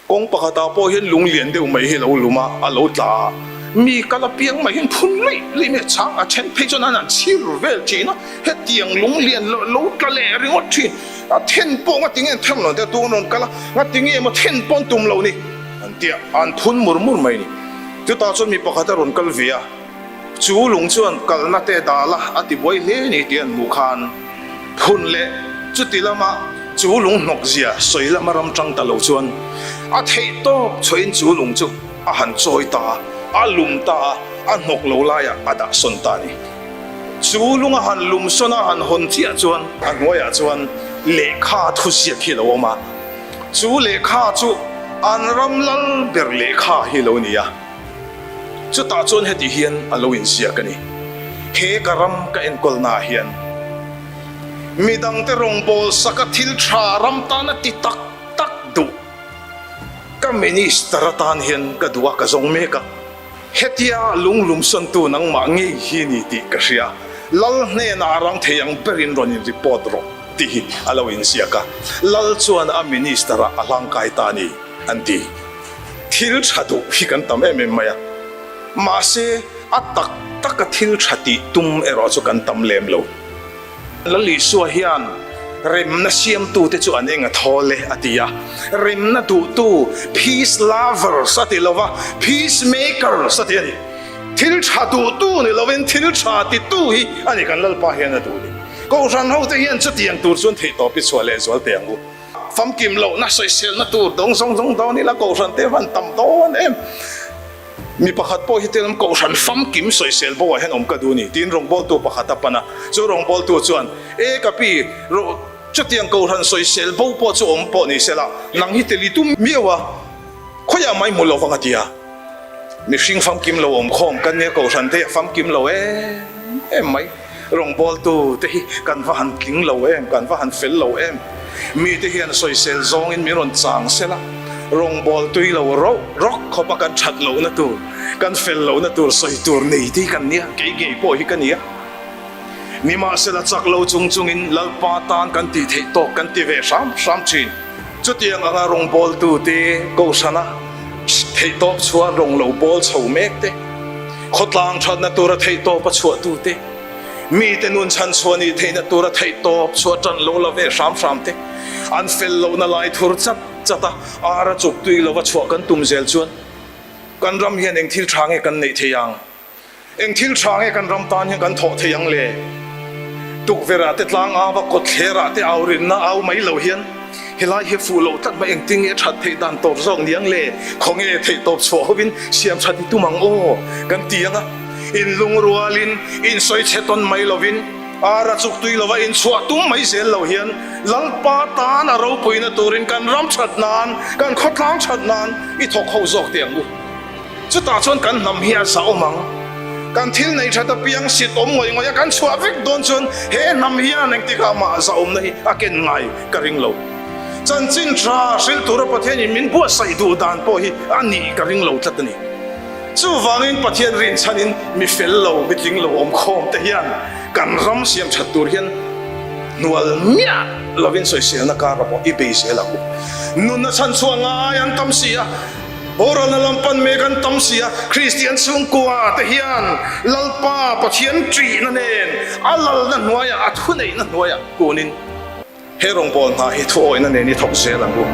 Kawng pakhatah pawh hian lung lian deuh mai hi a lo lum a, a lo tla a. Mi kal apiang mai hian phun luih luih mai a chhang a, then phei chuan an han chhir vel thin a, hetiang lung lian lo tla leh ringawt thin. A then pawh ngati nge an them lo te tun rawn kal a, ngati nge emaw then pawh an tum lo ni an ti a, an phun mur mur mai a ni. Chutah chuan mi pakhat a rawn kal ve a. Chu lung chuan kalna te dal a, a ti buai hle ni tih an hmuh khan phun leh chuti lama chu lung hnawk zia sawi lama ram tang ta lo chuan a theih tawp chhuahin chu lung chu a han chawi ta a, a lum ta a, a hnawk lo laiah a dah sawn ta a ni. Chu lung a han lum sawn a han hawn chiah chuan a hnuaiah chuan lehkha thuziak hi a lo awm a, chu lehkha chu an ram lal ber lehkha hi a lo ni a. Chutah chuan heti hian a lo inziak a ni, He ka ram ka enkawlnaah hian midangte rawngbâwl saka thil ṭha ram tana ti tak tak duh ka minister atan hian ka duh a, ka zawng mek a. Hetia lunglumsawntu nangmah ngei hi ni tih ka hria, Lal hnenah rang thei ang berin rawn in report rawh tih hi a lo inziak a. Lal chuan a minister-ah a hlangkai ta a ni, an ti. Thil tha duh hi kan tam em em mai a, mahse a tak taka thil tha tih tum erawh chu kan tam lem lo. Lal Isua hian remna siamtute chu an eng a thawl e a ti a, remna duhtu, peace lovers a ti lo va, peace makers a ti a ni. Thil tha duhtu ni lovin thil tha titu hi a ni kan Lalpa hian a duh ni. Kohhran hote hian chutiang tur chuan theihtawp i chhuah lehzual teh ang u. Famkim lohna sawiselna tur dawng zawng zawng dawn ila Kohhran te van tam dawn em. Mi pakhat pawh hi tel Kohhran famkim sawisel bo ah hian awm ka duh ni tiin rawngbawltu pakhat a pan a. Chu rawngbawltu chuan, E ka pi, chutiang Kohhran sawisel bo pawh chu awm pawh ni sela, nang hi tel i tum miau a. Khawiah mai hmu lo vang a ti a, mihring famkim lo awm khawm kan nia Kohhran te a famkim lo em em mai, rawngbawltu te hi kan va han tling lo em, kan va han fel lo em, mite hian sawisel zawngin min rawn chang sel a, rawngbawltui lo rawk rawk khawp a kan that lohna tur, kan fel lohna tur sawi tur nei te hi kan nia, kei ngei pawh hi ka nia. Nimahsela chak lo chung chungin Lalpa tan kan tih theih tawk kan ti ve hram hram thin. Chutiang anga rawngbawltute Kohhrana theihtawp chhuah rawng lo bawl chho mek te, khawtlang thatna tura theihtawp a chhuahtute, mite nun chhan chhuah nih theihna tura theihtawp chhuah tan lo la ve hram hram te, an fel lohna lai thur chat chat a ara chuk tui lova chhuah kan tum zel chuan kan ram hian eng thil tha nge kan neih thei ang? Eng thil tha nge kan ram tan hian kan thawh thei ang le? Tukverh ah te tlang au a, kawtthler ah te au rinna au mai lo hian helai hi fuh loh tlat mai engtin nge that theih dan tawp zawk ni ang le? Khawnge theih tawp chhuah hovin siam that i tum ang aw kan ti ang a, in lungrualin in sawi chhe tawn mai lovin ara chuk tui lova in chhuah tum mai zel lo hian Lalpa tan a ropuina turin kan ram that nan, kan khawtlang that nan i thawk ho zawk teh ang u. Chutah chuan kan hnam hi a zahawm ang. Kan thil nei that apiang sit awm ngawih ngawih a kan chhuah vek dawn chuan he hnam hian engtikah mah zahawmna hi a ken ngai ka ring lo. Chanchin tha hril tura Pathianin min buatsaih duh dan pawh hi a nih ka ring lo tlat a ni. Chuvangin Pathian rinchhanin mi fel lo, mi tling lo awm khawm te hian kan ram siam that tur hian hnual miah lovin sawiselna kar ah pawh i bei zel ang u. Nunna chhanchhuah ngai an tam si a. Boralna lam pan mek an tam si a, Kristian chhungkua te hian Lalpa Pathian ṭihna nen a lalna hnuaiah, a thuneihna hnuaiah kunin he rawngbâwl hna hi thuawihna nen i thawk zel ang u.